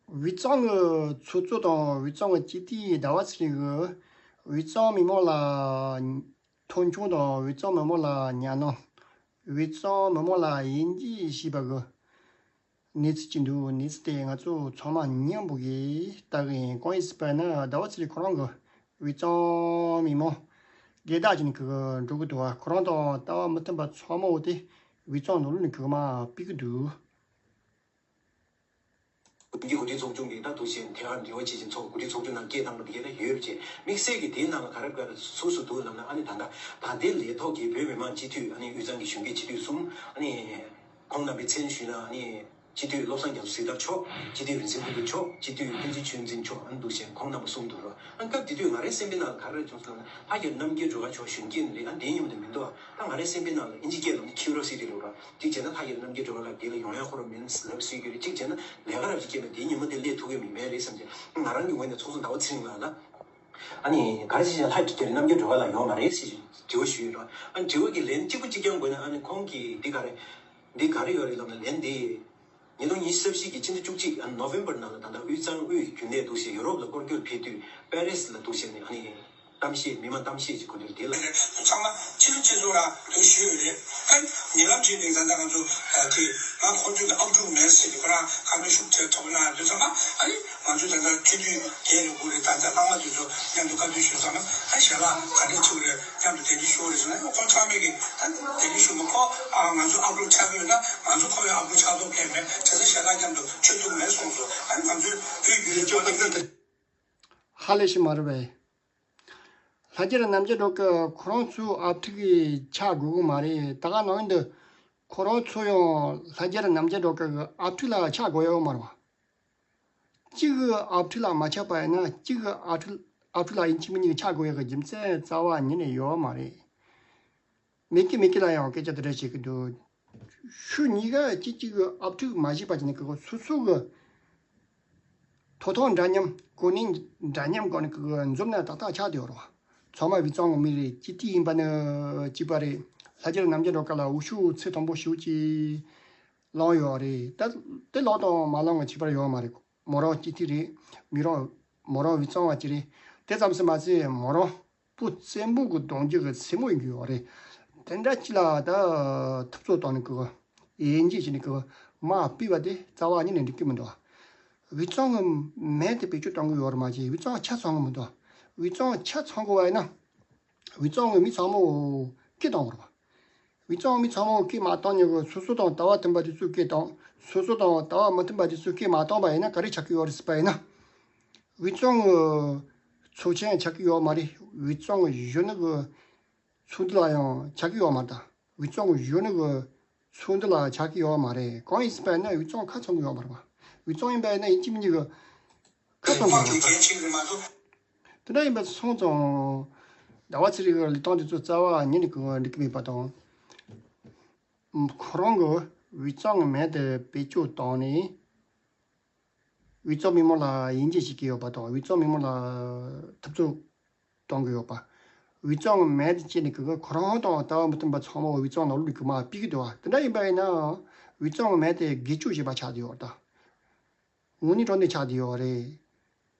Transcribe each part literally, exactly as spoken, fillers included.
དབུས་གཙང་གི་ཚོགས་གཙོ་དང་དབུས་གཙང་གི་སྤྱི་འཐུས་ཟླ་བ་ཚེ་རིང་གིས་དབུས་གཙང་མི་མང་ལ་མཐོང་ཆུང་དང་དབུས་གཙང་མི་མང་ལ་ཉམས་སྣང་། དབུས་གཙང་མི་མང་ལ་དབྱེ་འབྱེད་བྱས་པ་གི་གནས་ཚུལ་ཅིག་འདུག་གནས་ཚུལ་དེ་ང་ཚོ་ཚང་མ་མཉམ་པོ་གིས་ལྟ་གི་ཡིན། གང་ཡིན་ཟེར་བ་ན་ཟླ་བ་ཚེ་རིང་ཁོ་རང་གིས་དབུས་གཙང་མི་མང་སྒེར་བདག་ཅིག་ནས་གི་འགྲོ་གི་འདུག་བ། ཁོ་རང་དང་ལྟ་བ་མི་མཐུན་པ་ཚང་མ་འོ་དེ་དབུས་གཙང་ནང་ལོགས་ནས་གི་མར་ཕུད་གི་འདུག་གོ་སྒྲིག་ཚོགས་ཆུང་གིས་ད་འདུག་བྱས་དེ་གར་འབྲེལ་བ་བྱེད་བཞིན་ཚོགས་གོ་སྒྲིག་ཚོགས་ཆུང་ནང་སྐད་བཏང་བ་དེ་གས་ད་ཡོད་པ་བྱས། དམིགས་བསལ་གྱི་དེའི་ནང་ལ་ག་རེ་དགོས་ལ་སུ་སུ་འདུག་ལབ་ན། ཨ་ནི་ད་ལྟ་ད་ལྟའི་ལས་ཐོག་གི་བོད་མི་མང་སྤྱི་འཐུས། ཨ་ནི་དབུས་གཙང་གི་གཞོན་སྐྱེས་སྤྱི་འཐུས་གསུམ། ཨ་ནི་ཁོང་རྣམ་པའི་མཚན་ཞུས་ན། ཨ་ནི་སྤྱི་འཐུས་བློ་བཟང་རྒྱ་མཚོ་གཟེངས་རྟགས་མཆོག་སྤྱི་འཐུས་རིག་འཛིན་ཕུན་སྐྱིད་མཆོག་སྤྱི་འཐུས་བསྟན་འཛིན་ཆོས་འཛིན་མཆོག་ཨ་ནི་འདུག་བྱས་ཁོང་རྣམ་པ་གསུམ་འདུག་རོགས། ཨ་ནི་སྐབས་དེ་དུས་ང་རའི་སེམས་པའི་ནང་ལ་ག་རེ་བྱུང་སོང་ལབ་ན། ལྷ་རྒྱལ་རྣམ་རྒྱལ་སྒྲོལ་དཀར་མཆོག་གཞོན་སྐྱེས་ནི་རེད། ཨ་འདིའི་མཉམ་དུ་མི་འདུག་ཨ་ད་ང་རའི་སེམས་པའི་ནང་ལ་ཨིན་ཇི་སྐད་ལ་ནི་ཁིའུ་རོ་སི་ཊི་རེད་རོགས། གཅིག་བྱས་ན་ལྷ་རྒྱལ་རྣམ་རྒྱལ་སྒྲོལ་དཀར་ལགས་འདི་ལ་ཡོང་ཡ་ཁོ་རང་མིན་ལབ་སྲིད་ཀྱི་རེད། གཅིག་བྱས་ན་ལས་ཀ་རབ་ཅིག་བསྐྱལ་ན་དེའི་ཉིན་མོ་དེ་སླེབས་ཐུབ་ཀྱི་མེད་མེད་རེད་བསམ་སྟེ། ང་རང་གི་ངོས་ནས་ཚོགས་གཙོ་ཟླ་བ་ཚེ་རིང་ལགས་ལ། ཨ་ནི་ག་རེ་བྱས་ཀྱང་ལྷ་རྒྱལ་རྣམ་རྒྱལ་སྒྲོལ་དཀར་ལགས་ཡོང་མ་རེད་ཟེར་དྲི་བ་ཞུས་ཡོད་རོགས། ཨ་དྲི་བ་གི་ལན་གཅིག་པུ་གཅིག་རྐྱང་དགོས་ན། ཨ་ནི་ཁོང་གིས་འདི་ག་རེ། འདི་ག་རེ་ཡོད་རེད་ལབ་ན། ལན་འདི་ཉིས་སྟོང་ཉི་ཤུ་རྩ་བཞི་གི་སྤྱི་ཟླ་བཅུ་གཅིག་ཨ་ནི་ནོ་ཝེམ་བར་ནང་ལ་ད་ལྟ་དབུས་གཙང་དབུས་རྒྱུན་ལས་འདུག་བྱས་ཡུ་རོབ་ལ་སྐོར་སྐྱོད་ཕེབས་དུས་པེ་རིས་ལ་འདུག་བྱས་ནས་ཨ་ནི་གཏམ་བཤད། མི་མང་གཏམ་བཤད་ཅིག་གོ་དུས་དེ་ལ། ཚང་མ་ཕྱི་ལ་ཕྱི་ཚོ་ར་དུ་ཞུས་ཡོད་རེད། ཨ་ཉེ་ལམ་བྱས་ནས་ད་ལྟ་ང་ཚོ་གི་ང་ཁོང་ཚོ་གི་ཨབ་ཕྲུག་མེད་ཟེར་ཏེ་ཁོ་རང་ཁ་མེད་ཤུགས་ཆེ་ཐོག་ན་དུ་ཚང་མ་ཨ་ནི། ང་ཚོ་ད་ལྟ་ཆོས་དུས་རྒྱལ་རེད་དགུ་རེད། ད་ལྟ་ལྷག་མ་དེ་ཚོ་མཉམ་དུ་བཀའ་བསྡུར་ཞུས་ཙང་ན། ཨ་ཞལ་ལག་ག་འདྲས་བྱེད་དགོས་རེད། མཉམ་དུ་དེ་འདྲས་ཞུ་དགོས་རེད་ཟེར་ན། ཁོང་ཚང་མས་ཀྱི་ད་དེ་འདྲས་ཞུ་མ། ཁོ་ཨ་ང་ཚོ་ཨ་ཕྲུག་ཆགས་ཀྱི་ཡོད་ན་ང་ཚོ་ཁོ་བའི་ཨ་ཕྲུག་ཆགས་ཐུབ་མཁན་མེད། བྱས་ཙང་ཞལ་ལག་མཉམ་དུ་མཆོད་ཐུབ་མེད་གསུངས་སོང་། ཨ་ནི་ང་ཚོའི་བོད་བརྒྱུད་ནས་ཆོས་ཐུབ་མེད། ཧ་ལས་ཤིག་མ་རེད་པས། ལྷ་རྒྱལ་རྣམ་རྒྱལ་སྒྲོལ་དཀར་ཁོ་རང་ཚོའི་ཨ་ཕྲུག་གི་ཆགས་དགོས་ཀྱི་མ་རེད། ད་ག་ནང་དུ་ཁོ་རང་ཚོ་ཡང་ལྷ་རྒྱལ་རྣམ་རྒྱལ་སྒྲོལ་དཀར་གི་ཨ་ཕྲུག་ལ་ཆགས་དགོས་ཡོད་མ་རེད་བ། གཅིག་གི་ཨ་ཕྲུག་ལ་མ་ཆགས་པ་ཡིན་ན་གཅིག་གི་ཨ་ཕྲུག་ཨ་ཕྲུག་ལ་ཡིན་གཅིག་མིན་གཉིས་ཆགས་དགོས་ཡག་གི་རྒྱུ་མཚན་རྩ་བ་ཉིད་ནས་ཡོད་མ་རེད། མི་སྐྱ་མི་སྐྱ་ལ་ཡང་སྐད་ཆ་དེ་འདྲ་བཤད་ཀྱི་འདུག་ཆོས་གཉིས་ཀ་གཅིག་གཅིག་གི་ཨ་ཕྲུག་མ་བྱས་པ་བྱས་ནས་ཀྱི་སོ་སོ་གི་ཐོབ་ཐང་འདྲ་མཉམ་གོ་གནས་འདྲ་མཉམ་སྒང་ནས་ཀྱི་འཛོམས་ན་ཏག་ཏག་ཆགས་བསྡད་ཡོད་རེད་བ། ཚང་མ་དབུས་གཙང་གི་མི་རེད། སྤྱི་འཐུས་ཡིན་པ་ནི་གཅིག་པ་རེད། ལྷ་རྒྱལ་རྣམ་རྒྱལ་སྒྲོལ་དཀར་ལ་འོས་ཤོག་ཚད་མཐོན་པོ་ཞེ་པོ་ཅིག་བླངས་ཡོད་རེད། ད་དེ་བླངས་དང་མ་བླངས་ཀྱི་ཁྱད་པར་ཡོད་མ་རེད། མོ་རང་སྤྱི་འཐུས་རེད། མི་རང་མོ་རང་དབུས་གཙང་བ་ཅིག་རེད། དེ་ཙམ་ཟིན་མ་ཟད་མོ་རང་བུ་བཙན་པོ་གི་གདུང་རྒྱུད་ཀྱི་སྲས་མོ་ཡིན་གྱི་ཡོད་རེད། དེ་འདྲ་ཅིག་ལ་ད་འཐབ་རྩོད་བཏང་ནས་ཀྱི་དབྱེ་འབྱེད་བྱས་ནས་ཀྱི་དམག་སྤེལ་བ་དེ་རྩ་བ་ཉིད་ནས་འགྲིག་གི་མི་འདུག་དབུས་གཙང་གི་མེ་དེ་བེད་སྤྱོད་གཏོང་གི་ཡོད་རེད་མ་གཏོགས་དབུས་གཙང་ཆ་ཚང་གི་མི་འདུག་དབུས་གཙང་ཆ་ཚང་དགོས་པ་ཡིན་ན། དབུས་གཙང་གི་མི་ཚང་མ་སྐད་གཏོང་དགོས་རེད་བ། དབུས་གཙང་མི་ཚང་མ་སྐད་མ་བཏང་ནས་གི་སོ་སོ་དང་ལྟ་བ་མཐུན་པ་དེ་ཚོས་སྐད་བཏང་། སོ་སོ་དང་ལྟ་བ་མི་མཐུན་པ་དེ་ཚོས་སྐད་མ་བཏང་པ་ཡིན་ན་ག་རེ་ཆགས་ཀྱི་ཡོད་རེད་ཟེར་བ་ཡིན་ན། དབུས་གཙང་གི་ཚོགས་ཆེན་ཆགས་ཀྱི་ཡོད་མ་རེད། དབུས་གཙང་གི་གཞོན་ནུ་གི་ཚོགས་འདུ་ལ་ཡང་ཆགས་ཀྱི་ཡོད་མ་རེད། ད་དབུས་གཙང་གི་གཞོན་ནུ་གི་ཚོགས་འདུ་ལ་ཆགས་ཀྱི་ཡོད་མ་རེད། གང་ཡིན་ཟེར་བ་ཡིན་ན་དབུས་གཙང་ཁ་ཚང་གི་ཡོད་མ་རེད་བ། དབུས་གཙང་ཡིན་པ་ཡིན་ན་ཡིན་གཅིག་མིན་གཅིག་གི་ཁ་ཚང་གི་ཡོད་མ་རེད། དེ་འདྲ་ཡིན་པ་སོང་ཙང་ཟླ་བ་ཚེ་རིང་གི་ལས་སྟངས་དེ་ཚོ་རྩ་བ་ཉིད་ནས་གི་འགྲིག་གི་མེད་པ་དང་། ཁོ་རང་གི་དབུས་གཙང་གི་མེ་དེ་བེད་སྤྱོད་བཏང་ནས། དབུས་གཙང་མི་མང་ལ་དབྱེ་འབྱེད་བྱེད་ཀྱི་ཡོད་པ་དང་། དབུས་གཙང་མི་མང་ལ་འཐབ་རྩོད་གཏོང་གི་ཡོད་པ། དབུས་གཙང་གི་མེ་དེ་བཅད་ནས་ཀྱི་ཁོ་རང་དང་ལྟ་བ་མི་མཐུན་པ་ཚང་མ་དབུས་གཙང་ནང་ལོགས་ཀྱི་མར་ཕུད་ཀྱི་འདུག་བ། དེ་འདྲ་ཡིན་པ་ཡིན་ན་དབུས་གཙང་གི་མེ་དེ་སྒེར་གཅོད་བྱས་པ་ཆགས་བསྡད་ཡོད་རེད་ད། དངོས་གནས་དྲང་གནས་ཆགས་བསྡད་ཡོད་རེད།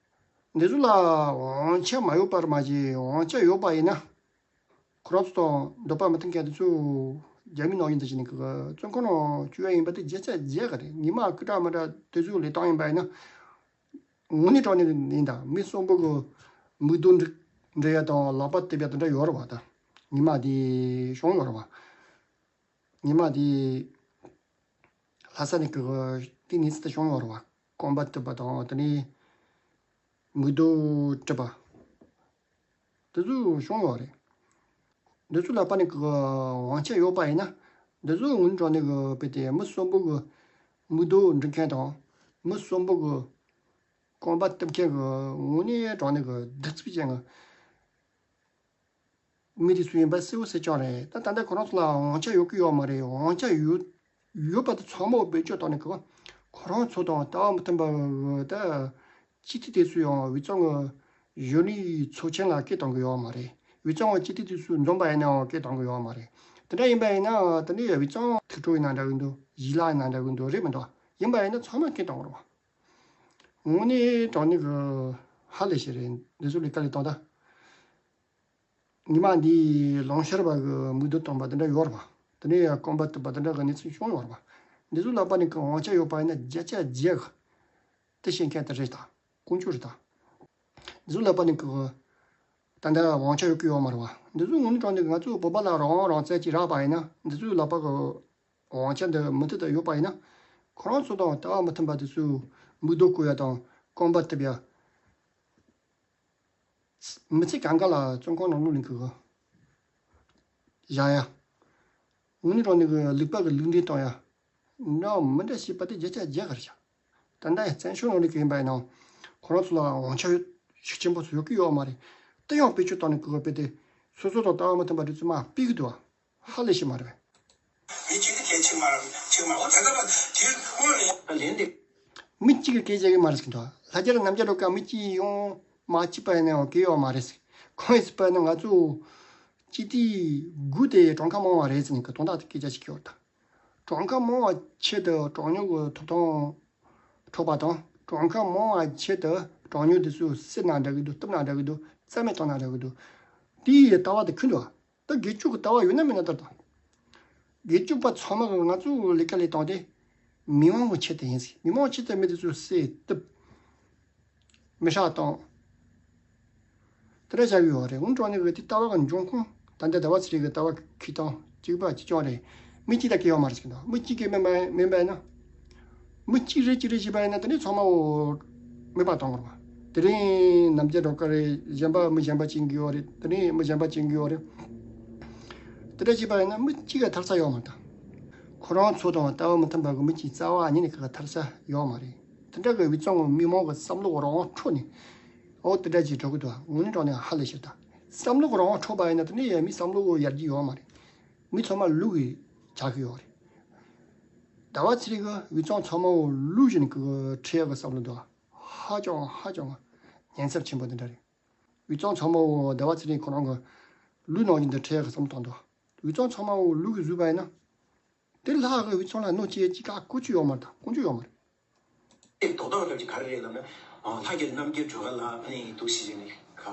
འདི་ཚོ་ལ་དབང་ཆ་མ་ཡོད་པར་མ་བྱས། དབང་ཆ་ཡོད་པ་ཡིན་ན། ཁོ་རང་ཚོ་དང་འདོད་པ་མི་མཐུན་མཁན་དེ་ཚོ་རྒྱ་མི་ནང་ཡིན་ཙང་བྱས་ནས་ཀྱི་བཙོན་ཁང་ནང་བཅུག་ཡ་ཡིན་པ་དེ་བརྗེད་ཆ་བརྗེད་ག་རེད། ཉི་མ་སྐུ་དྲག་མི་དྲག་དེ་ཚོའི་ལས་སྟངས་ཡིན་པ་ཡིན་ན། དངོས་གནས་དྲང་གནས་ཡིན་ད། མི་གསོན་པོ་གི་མིག་རྡོ་འབྲི་འབྲི་ཡ་དང་ལག་པ་རྡེབ་ཡ་དེ་འདྲ་ཡོད་རེད་བ། ད་ཉི་མ་དེ་བྱུང་ཡོད་རེད་བ། ཉི་མ་དེ་ལྷ་ས་ནས་ཀྱི་དེ་གནས་ཚུལ་དེ་བྱུང་ཡོད་རེད་བ། རྐང་པ་རྡེབ་པ་དང་དེ་ནས་མིག་རྡོ་འབྲི་པ། འདི་ཚོ་བྱུང་ཡོད་རེད། འདི་ཚོ་ལ་ཕར་ནས་ཀྱི་དབང་ཆ་ཡོད་པ་ཡིན་ན། འདི་ཚོ་དངོས་གནས་དྲང་གནས་ཀྱི་དཔེ་དེ་མི་གསོན་པོ་གི་མིག་རྡོ་འབྲི་མཁན་དང་། མི་གསོན་པོ་གི་རྐང་པ་རྡེབ་མཁན་གྱི་དངོས་གནས་དྲང་གནས་ཀྱི་བདུད་རྩི་ཅན་གྱི་མི་དེ་ཚོ་ཡིན་པ་གསལ་པོ་གསལ་རྐྱང་རེད། ད་ད་ལྟ་ཁོ་རང་ཚོ་ལ་དབང་ཆ་ཡོད་ཀྱི་ཡོད་མ་རེད། དབང་ཆ་ཡོད་ཡོད་པ་དེ་ཚང་མ་བེད་སྤྱོད་བཏང་ནས་ཀྱི་ཁོ་རང་ཚོ་དང་ལྟ་བ་མི་མཐུན་པ་གི་ད་སྤྱི་འཐུས་དེ་ཚོ་ཡང་དབུས་གཙང་གི་གཞོན་ནུའི་ཚོགས་ཆེན་ལ་སྐད་གཏོང་གི་ཡོད་མ་རེད། དབུས་གཙང་གི་སྤྱི་འཐུས་དེ་ཚོ་འཛོམས་པ་ཡིན་ནའང་སྐད་གཏོང་གི་ཡོད་མ་རེད། དེ་འདྲ་ཡིན་པ་ཡིན་ན་དེ་ནས་དབུས་གཙང་ཐུགས་སྤྲོ་ཡིན་ན་འདྲ་གི་འདུག་ཡིད་ལ་ཡིན་ན་འདྲ་གི་འདུག་རེད་མི་འདུག་ཡིན་པ་ཡིན་ན་ཚང་མ་སྐད་གཏོང་གི་རེད་བ། དངོས་གནས་དྲང་གནས་ཀྱི་ཧ་ལས་ཤིག་རེད། འདི་ཚོ་ལས་ཀ་ལས་བཏང་ད། ཉི་མ་འདིའི་ལོང་ཤར་བ་གི་མིག་རྡོ་བཏང་པ་དེ་འདྲ་ཡོད་རེད་པ། དེ་ནས་ཡང་རྐང་པ་གཏུབ་པ་དེ་འདྲ་གི་གནས་ཚུལ་བྱུང་ཡོད་རེད་པ། འདི་ཚོ་ལབ་པ་ནི་གི་དབང་ཆ་ཡོད་པ་ཡིན་ན་བརྒྱ་ཆ་བརྒྱ་གི་དེ་བཤད་མཁན་དེ་རེད་ད། ཀུན་སྤྱོད་རེད་ད། འདི་ཚོ་ལབ་པ་ནི་གི་ད་ལྟ་དབང་ཆ་ཡོད་ཀྱི་ཡོད་མ་རེད་པ། འདི་ཚོ་དངོས་གནས་དྲང་གནས་ང་ཚོ་བོད་པ་ལ་རང་དབང་རང་བཙན་ཅིག་རག་པ་ཡིན་ན། འདི་ཚོས་ལབ་པ་གི་དབང་ཆ་འདི་མུ་མཐུད་དུ་ཡོད་པ་ཡིན་ན། ཁོ་རང་ཚོ་དང་ལྟ་བ་མི་མཐུན་པ་དེ་ཚོས་མིག་རྡོ་བརྐོ་ཡ་དང་རྐང་པ་གཏུབ་ཡ། མི་ཚེ་གང་ག་ལ་བཙོན་ཁང་ནང་ལོགས་ལ་གི་བཞག་ཡ། དངོས་གནས་དྲང་གནས་གི་ལུག་པ་གི་ལུག་འདྲེ་བཏང་ཡ། འདྲ་མི་འདྲ་བྱས་པ་དེ་བརྒྱ་ཆ་བརྒྱ་ག་རེ་བྱ། ད་ལྟ་ཡང་བཙན་བྱོལ་ནང་ལ་གི་ཡིན་པ་ཡིན་ནའང་ཁོ་རང་ཚོ་ལ་དབང་ཆ་ཡོད་ཤུགས་ཆེན་པོ་ཚོ་ཡོད་ཀྱི་ཡོད་མ་རེད། དེ་ཡང་བེད་སྤྱོད་བཏང་ནས་གི་དཔེ་དེ་སོ་སོ་དང་ལྟ་བ་མི་མཐུན་པ་དེ་ཚོ་མར་སྤེལ་གི་འདུག་བ། ཧ་ལས་ཤིག་མ་རེད་པས། མི་གཅིག་གིས་སྐད་ཆ་མ་རེད། ཆེ་མ་འོ་ད་ལྟ་བ་དེ་ཁོ་ལ་ལན་དེ། མི་གཅིག་གིས་སྐད་ཆ་གི་མ་རེད་ཟེར་གི་འདུག་ལྷ་རྒྱལ་རྣམ་རྒྱལ་སྒྲོལ་དཀར་མི་གཅིག་ཡོང་མ་གཅིག་པ་ཡིན་ན་ཡང་གལ་ཡོད་མ་རེད་ཟེར། གང་ཡིན་ཟེར་པ་ཡིན་ན་ང་ཚོ་སྤྱི་འཐུས་དགུ་དེ་གྲངས་ཀ་མང་བ་རེད་ཟེར་ནས་གི་དོན་དག་དེ་སྐད་ཆ་ཞིག་ཡོད་ད། གྲངས་ཀ་མང་བ་ཆེད་དུ་གྲངས་ཉུང་གི་ཐོབ་ཐང་འཕྲོག་པ་དང་། གྲངས་ཀ་མང་བ་ཆེད་དུ་གྲངས་ཉུང་དེ་ཚོ་བསད་ན་འདྲ་གི་འདུག་གཏུབ་ན་འདྲ་གི་འདུག་རྩ་མེད་བཏང་ན་འདྲ་གི་འདུག་དེའི་ལྟ་བ་དེ་ཁུར་འདུག་ད་དགེ་བཅུ་གི་ལྟ་བ་ཡོད་ན་མེད་ན་ལྟར་དང་། དགེ་བཅུ་པ་ཚང་མ་གི་ང་ཚོའི་ལས་ཀ་ལས་སྟངས་དེ་མི་མང་གི་ཆེད་དུ་ཡིན་ཟེར། མི་མང་ཆེད་དུ་མི་དེ་ཚོ་བསད་གཏུབ། མི་ཧྲག་བཏང་། དེ་འདྲ་བྱ་གི་ཡོད་རེད། དངོས་གྲོགས་ནི་གི་དེ་ལྟ་བ་གི་འབྱུང་ཁུངས་ད་ལྟ་ཟླ་བ་ཚེ་རིང་གི་ལྟ་བ་ཁེ་བཏང་གཅིག་པ་གཅིག་རྐྱང་རེད། མི་གཅིག་ད་གི་ཡོད་མ་རེད་ཟེར་གི་འདུག་མི་གཅིག་གི་མིན་པ་མིན་པ་ཡིན་ན། མི་གཅིག་རེ་གཅིག་རེ་བྱས་པ་ཡིན་ན་དེ་ནི་ཚང་མ་འོ་མེད་པ་གཏོང་དགོས་རེད་པ། དེ་རིང་རྣམ་རྒྱལ་སྒྲོལ་དཀར་རེད། གཞན་པ་མི་གཞན་པ་གཅིག་གི་ཡོད་རེད། དེ་རིང་མི་གཞན་པ་གཅིག་གི་ཡོད་རེད། དེ་འདྲ་བྱས་པ་ཡིན་ན་མི་གཅིག་ག་ཐར་ས་ཡོད་མ་རེད་ད། ཁོ་རང་ཚོ་དང་ལྟ་བ་མི་མཐུན་པ་གི་མི་གཅིག་རྩ་བ་ཉིད་ནས་ག་ག་ཐར་ས་ཡོད་མ་རེད། དེ་འདྲ་གི་དབུས་གཙང་གི་མི་མང་གི་བསམ་བློ་རང་དབང་འཕྲོག་ནས་འོ་དེ་འདྲ་ཅིག་འགྲོ་གི་འདུག་དངོས་གནས་དྲང་གནས་ཧ་ལས་ཤིག་ད། བསམ་བློ་རང་དབང་འཕྲོག་པ་ཡིན་ན་དེ་ནས་ཡང་མི་བསམ་བློ་ཡར་རྒྱས་ཡོད་མ་རེད། མི་ཚང་མ་ལུག་གི་ཆགས་ཀྱི་ཡོད་རེད། ཟླ་བ་ཚེ་རིང་གི་དབུས་གཙང་ཚང་མ་འོ་ལུག་བཞིན་གི་ཁྲིད་ཡག་གི་བསམ་བློ་འདུག་ཧ་ཅང་ཧ་ཅང་ཉེན་ཚབས་ཆེན་པོ་དེ་འདྲ་རེད། དབུས་གཙང་ཚང་མ་འོ་ཟླ་བ་ཚེ་རིང་ཁོ་རང་གི་ལུག་ནང་བཞིན་དུ་ཁྲིད་ཡག་གི་བསམ་བློ་བཏང་འདུག་དབུས་གཙང་ཚང་མ་འོ་ལུག་གི་བཟོས་པ་ཡིན་ན། དེ་ལྷག་གི་དབུས་གཙང་ལ་གནོད་སྐྱེལ་ཅི་ག་ཀུ་ཅི་ཡོད་མ་རེད་ད། ཀུན་སྤྱོད་ཡོད་མ་རེད། དེ་རྡོག་རྡོག་རེད་ཀྱི་ག་རེ་རེད་ལབ་ན། ཨ་ལྷ་རྒྱལ་རྣམ་རྒྱལ་སྒྲོལ་དཀར་ལགས་ཨ་ནི་འདུག་སེ་བྱས་ནས་ག་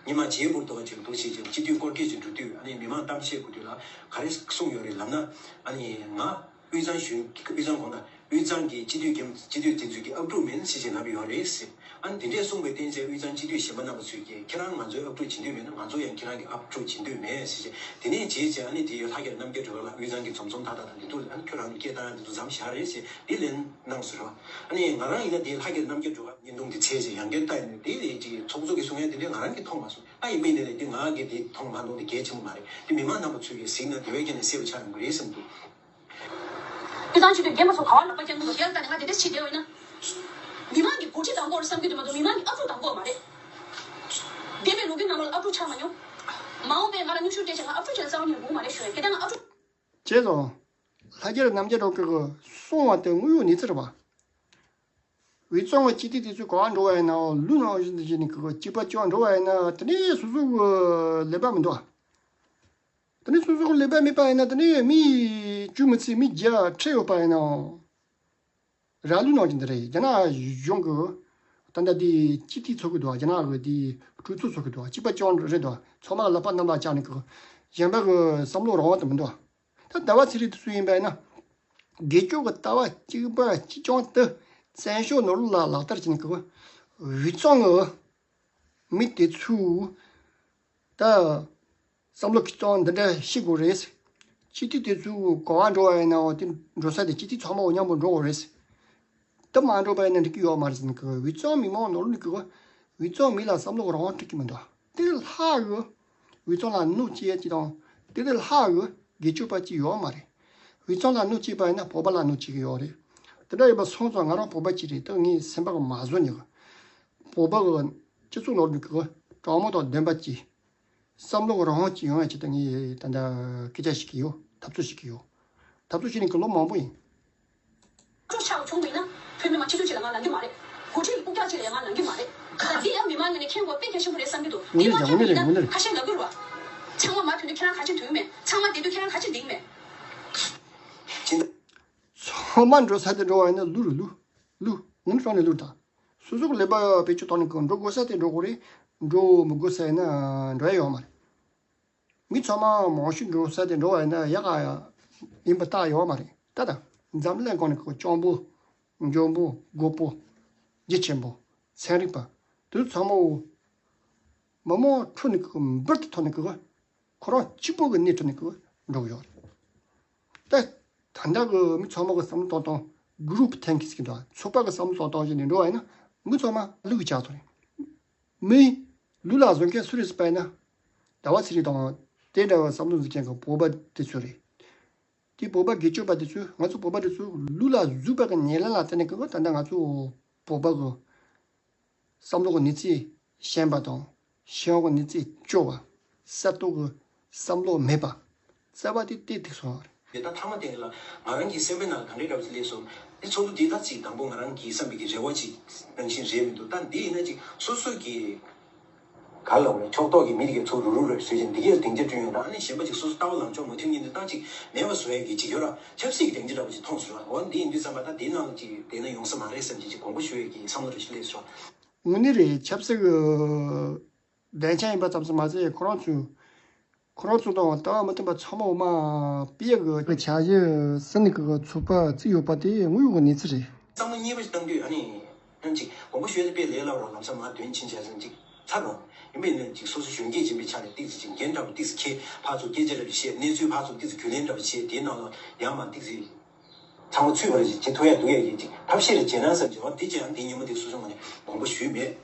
ཉི་མ་བྱེད་འབུར་དོ་ཅིག་འདུག་སེ་བྱས་སྤྱི་འཐུས་སྐོར་སྐྱོད་ཅིག་འགྲོ་དུས་ཨ་ནི་མི་མང་གཏམ་བཤད་དགོས་དུས་ལ་ག་རེ་གསུངས་ཡོད་རེད་ལབ་ན། ཨ་ནི་ང་དབུས་གཙང་གཞོན་དབུས་གཙང་དགོངས་དག་དབུས་གཙང་གི་སྤྱི་འཐུས་འགན་སྤྱི་འཐུས་དེ་ཚོ་གི་ཨབ་ཕྲུག་མིན་ཟེར་བྱས་ལབ་ཡོད་རེད་ཟེར། ཨ་ནི་དེ་འདྲས་གསུངས་པའི་རྟེན་ཅན་དབུས་གཙང་སྤྱི་འཐུས་གཞན་པ་རྣམ་པ་ཚོས་ཀྱིས་ཁྱེད་རང་ང་ཚོའི་ཨབ་ཕྲུག་བྱེད་འདོད་མེད་ན་ང་ཚོ་ཡང་ཁྱེད་རང་གི་ཨབ་ཕྲུག་བྱེད་འདོད་མེད་ཟེར་བྱས། དེ་ནས་བྱས་བྱས་ཨ་ནི་དེ་ཡོད་ལྷ་རྒྱལ་རྣམ་རྒྱལ་སྒྲོལ་དཀར་ལགས་དབུས་གཙང་གི་འཛོམས་འཛོམས་ཐག་ཐག་དང་དེ་ཚོ་ཨ་ནི་ཁྱོད་རང་གི་སྐད་བཏང་ཡ་དེ་ཚོ་མཚམས་བཞག་རེད་ཟེར་དེ་ལན་གནང་སོང་རེད་བ། ཨ་ནི་ང་རང་ཡིན་ན་དེ་ལྷ་རྒྱལ་རྣམ་རྒྱལ་སྒྲོལ་དཀར་བརྙན་ཐུང་དེ་བྱས་བྱས་ཡང་བསྐྱར་བལྟས་ནས་དེ་ལས་ཀྱི་ཚོགས་གཙོ་གིས་གསུང་ཡ་དེ་འདྲས་ང་རང་གིས་མཐོང་མ་སོང་། ཨ་ཡིན་པའི་ནས་ལས་དེ་ང་གིས་དེ་མཐོང་མ་མཐོང་དེ་གལ་ཆེན་པོ་མ་རེད། དེ་མི་མང་རྣམ་པ་ཚོས་ཀྱིས་གཟིགས་ན་དེ་བས་ཀྱང་ནས་གསལ་པོ་ཆགས་ཡོང་གི་རེད་བསམ་འདུག་དབུས་གཙང་སྤྱི་འཐུས་རྒན་པ་ཚོ་ག་བ་ལག་པ་བརྐྱངས་འདུག་རྒྱལ་ལ་ལྟ་ནས་ང་དེ་འདྲས་བྱེད་བསྡད་པ་ཡིན་ན། མི་མང་གི་འགོ་ཁྲིད་དང་པོར་བསམ་གྱི་འདུག་མ་གཏོགས་མི་མང་གི་ཨ་ཕྲུག་དང་པོ་མ་རེད། འདས་པའི་ལོ་རྒྱུས་ནང་ལོགས་ལ་ཨ་ཕྲུག་ཆགས་མ་མྱོང་། མ་འོངས་པའི་ང་ལ་སྙུང་གཞི་སྤྲད་བྱས་ང་ཨ་ཕྲུག་ཆེད་ལ་རྩ་བ་ཉིད་ནས་དགོངས་མ་རེད་ཞུ་ཡ་གལ་ཏེ་ང་ཨ་ཕྲུག་བྱས་ཙང་། ལྷ་རྒྱལ་རྣམ་རྒྱལ་སྒྲོལ་དཀར་གྱིས་གསུངས་པ་དེ་དངོས་ཡོད་གནས་ཚུལ་རེད་པ། དབུས་གཙང་གི་སྤྱི་འཐུས་དེ་ཚོ་ག་བ་འགྲོ་བ་ཡིན་ནའང་ལུག་ནང་བཞིན་དུ་བྱས་ནས་གི་གཅིག་པ་གཅིག་པ་འགྲོ་བ་ཡིན་ན་དེ་ནས་སོ་སོ་གི་ལས་པ་མི་འདུག་ཨ། དེ་ནས་སོ་སོ་གི་ལས་པ་མེད་པ་ཡིན་ན་དེ་ནས་མི་བཅུ་མི་ཚད་མི་བརྒྱ་ཁྲིད་ཡོད་པ་ཡིན་ནའང་། ར་ལུག་ནང་བཞིན་དུ་རེད། རྒྱ་ནག་གཞུང་གི་ད་ལྟ་དེ་སྤྱི་འཐུས་ཚོགས་ཀྱི་འདུག་ཨ། རྒྱ་ནག་གི་དེ་གྲོས་ཚོགས་ཚོགས་ཀྱི་འདུག་ཨ། གཅིག་པ་གཅིག་པ་རེད་འདུག་ཨ། ཚང་མ་ལག་པ་གནམ་ལ་བཀྱགས་ནས་གི་གཞན་པ་གི་བསམ་བློ་རང་དབང་དུ་མི་འདུག་ཨ། ད་ཟླ་བ་ཚེ་རིང་དེ་ཚོ་ཡིན་པ་ཡིན་ན། དགེ་སྐྱོ་གི་ལྟ་བ་གཅིག་པ་གཅིག་རྐྱང་དེ་བཙན་བྱོལ་ནང་ལོགས་ལ་ལག་བསྟར་བྱས་ནས་གི་དབུས་གཙང་གི་མི་དེ་ཚོས་ད་བསམ་བློ་ཁེ་གཏོང་འདི་འདྲ་བྱེད་དགོས་རེད། སྤྱི་འཐུས་དེ་ཚོས་ག་བ་འགྲོ་བ་ཡིན་ནའང་དེ་འགྲོ་ས་དེ་སྤྱི་འཐུས་ཚང་མ་འོ་མཉམ་པོ་འགྲོ་དགོས་རེད། དེ་མ་འགྲོ་བ་ཡིན་ན་འགྲིག་གི་ཡོད་མ་རེད་ཟེར་ནས་གི་དབུས་གཙང་མི་མང་ནང་ལོགས་ནས་གི་དབུས་གཙང་མི་ལ་བསམ་བློ་རང་དབང་སྤྲད་ཀྱི་མི་འདུག་དེ་ལྷག་གི་དབུས་གཙང་ལ་གནོད་སྐྱེལ་ཡ་ཅིག་དང་དེ་ལས་ལྷག་གི་དགེ་སྐྱོ་པ་ཅིག་ཡོད་མ་རེད། དབུས་གཙང་ལ་གནོད་སྐྱེལ་པ་ཡིན་ན་བོད་པ་ལ་གནོད་སྐྱེལ་གི་ཡོད་རེད། དེ་འདྲ་ཡིན་པ་སོང་ཙང་ང་རང་བོད་པ་ཅིག་རེད། ད་ངའི་སེམས་པ་གི་མ་བཟོད་ནས་གི་བོད་པ་གི་སྤྱི་ཚོགས་ནང་ལོགས་ཀྱི་དྲང་མོ་དང་བདེན་པ་ཅིག་བསམ་བློ་རང་དབང་ཅིག་ཡོང་ཡ་ཆེད་དུ་ངས་ད་ལྟ་སྐད་ཆ་བཤད་ཀྱི་ཡོད། འཐབ་རྩོད་བྱེད་ཀྱི་ཡོད། འཐབ་རྩོད་བྱས་ནས་ཀྱི་ལོ་མང་པོ་ཡིན། སྤྲོ་ཆགས་བྱུང་བ་ཡིན་ན་བོད་མི་མང་སྤྱི་འཐུས་ཅིག་ལ་ང་ལངས་ཀྱི་མ་རེད། འགོ་ཁྲིད་ཀྱི་རྐུབ་བཀྱག་ཅིག་ལ་ཡང་ང་ལངས་ཀྱི་མ་རེད། ད་འདི་ཡང་མི་མང་ངོས་ནས་མཁྱེན་དགོས་དཔེ་གལ་ཆེན་པོ་རེད་བསམ་གྱི་འདུག་འདི་མ་མཁྱེན་པ་ཡིན་ན་ཁ་ཤས་ལབ་དགོས་རེད་བ། ཚང་མ་མར་ཐོན་དུས་ཁྱེད་རང་ག་ཅི་འདུག་མེད། ཚང་མ་བསྡད་དུས་ཁྱེད་རང་ག་ཅི་འདུག་མེད། ཚང་མ་འགྲོ་ས་དེ་འགྲོ་བ་ཡིན་ན་ལུག་རུ་ལུག་ལུག་ངུ་ནས་ལུག་ད། སོ་སོ་གི་ལས་པ་བེད་སྤྱོད་བཏང་ནས་འགྲོ་དགོས་ས་དེ་འགྲོ་དགོས་རེད། འགྲོ་མི་དགོས་ས་ཡིན་ན་འགྲོ་ཡ་ཡོད་མ་རེད། མི་ཚང་མ་མང་ཤོས་འགྲོ་ས་དེ་འགྲོ་བ་ཡིན་ན་ཡག་ག་ཡིན་པ་ཏག་ཡོད་མ་རེད། ད་ལྟ་འཛམ་གླིང་སྒང་ནས་སྤྱང་པོ། འཇོན་པོ། རྒོད་པོ། རྒྱུ་ཆེན་པོ། ཚན་རིག་པ། དེ་ཚོ་ཚང་མ་འོ། མི་མང་ཁྲོད་ནས་འབུར་དུ་ཐོན་ནས་ཁོ་རང་གཅིག་པོ་གི་གནས་ཁྲོད་ནས་འགྲོ་གི་ཡོད་རེད། ད་ད་ལྟ་གི་མི་ཚང་མ་གི་བསམ་བློ་གཏོང་སྟངས་group thinking ཟེར་གྱི་འདུག་ཚོགས་པ་གི་བསམ་བློ་གཏོང་སྟངས་ཞིག་ནས་འགྲོ་བ་ཡིན་ན་མི་ཚང་མ་ལུག་གི་ལྕགས་ཐོ་རེད། མི་ལུག་ལ་བཟོ་མཁན་སུ་རེད་ཟེར་བ་ཡིན་ན། ཟླ་བ་ཚེ་རིང་དང་དེ་འདྲ་བའི་བསམ་བློ་འཛིན་མཁན་གྱི་བོད་པ་དེ་ཚོ་རེད། དེ་བོད་པ་སྒེར་གཅོད་པ་དེ་ཚོས་ང་ཚོ་བོད་པ་དེ་ཚོ་ལུག་ལ་གཟུགས་པ་གི་ཉེར་ལེན་ལ་བརྟེན་ནས་ཀྱི་ད་ལྟ་ང་ཚོ་བོད་པ་གི་བསམ་བློ་གི་གནས་ཚད་ཞན་པ་དང་ཤེས་ཡོན་གི་གནས་ཚད་སྐྱོ་བ། གསར་གཏོད་གི་བསམ་བློ་མེད་པ། རྩ་བ་དེ་ཏོག་ཙམ་སོང་བ་རེད། དེ་ད་ཐ་མ་དེ་ལ་ང་རང་གི་སེམས་པའི་ནང་ག་འདྲའི་འདྲ་བ་ཞིག་སླེབས་སོང་། དེ་ཚོགས་འདུ་འདི་ད་ཅིག་དང་པོ་ང་རང་གིས་བསམ་པའི་གི་རེ་བ་ཅིག་ནང་བཞིན་རེད་མི་འདུག་ད་འདི་ཡིན་ན་ཅིག་སོ་སོ་གི་ག་ལ་བ་ཕྱོགས་གཏོགས་ཀྱི་མི་དེ་གའི་ཚོ་རུ་རུ་རེ་བཟོས་ཅིང་འདི་གའི་སྡིངས་ཆ་བསྐྲུན་ཡོད་ན་ཨ་ནི་གཞན་པ་ཅིག་སོ་སོ་ལྟ་བ་ལངས་ཕྱོགས་མ་མཐུན་མཁན་དེ་ད་ཅིག་མེད་པ་བཟོ་ཡ་གི་ཅིག་ཡོད་ར་ཆབ་སྲིད་ཀྱི་སྡིངས་ཆ་འདྲ་བོ་ཅིག་མཐོང་སོང་ར། འོ་འདི་ཡིན་དུས་ཙམ་པ་ད་དེའི་ནང་ལ་ཅིག་བསྡད་ན་ཡོང་ས་མ་རེད་བསམ་གྱི་ཅིག་དགོངས་པ་ཞུ་ཡས་ཀྱི་བསམ་བློ་རེ་ཞིག་སླེབས་སོང་། དངོས་གནས་རེད། ཆབ་སྲིད་ཀྱི་སྡིངས་ཆ་ཡིན་པ་ཙམ་ཞིག་མ་ཟད་ཁོ་རང་ཚོས་ཁོ་རང་ཚོ་དང་ལྟ་བ་མི་མཐུན་པ་ཚང་མ་འོ་མ་སྤེལ་ཡག་གི་བྱ་གཞི་ཟིན་ནས་གི་ཚོགས་པ་བཙུགས་ཡོད་པ་དེ་དངོས་ཡོད་ཀྱི་གནས་ཚུལ་རེད། བསམ་བློ་གཉིས་པ་ཞིག་བཏང་དུས་ཨ་ནི་ཨ་ནི་ཅིག་དགོངས་པ་ཞུ་ཡ་དེ་དཔེ་ལས་སླ་བོ་རང་ལམ་སང་མར་དོན་ཕྱིན་བྱས་ཙང་ཅིག་ཚར་རོ། ཡིན་པས་ན་ཅིག་སོ་སོ་གཞོན་སྐྱེས་ཡིན་པའི་ཆ་ནས་ཏིག་ཙི་ཅིག་འགན་འདྲ་བོ་ཏིག་ཙི་འཁྱེར་ཕར་ཚུར་སྐད་ཆ་འདྲ་བོ་བཤད་གནས་ཚུལ་ཕར་ཚུར་ཏིག་ཙི་རྒྱུས་ལོན་འདྲ་བོ་བྱས་དེའི་ནང་ལ་ཡང་མ་ཏིག་ཙི། ཚང་མ་ཚུད་པ་རེ་ཞིག་བྱེད་ཐུབ་ཡ་འདུག་ཡ་ཡིན་ཅིག་ཐབས་ཤེས་རེ་བྱས་ན་བསམ་གྱི་འོ་འདི་བྱས་ཡང་འདི་ཉིན་མོ་འདི་སོ་སོ་ངོས་ནས་དགོངས་པ་ཞུས་མེད།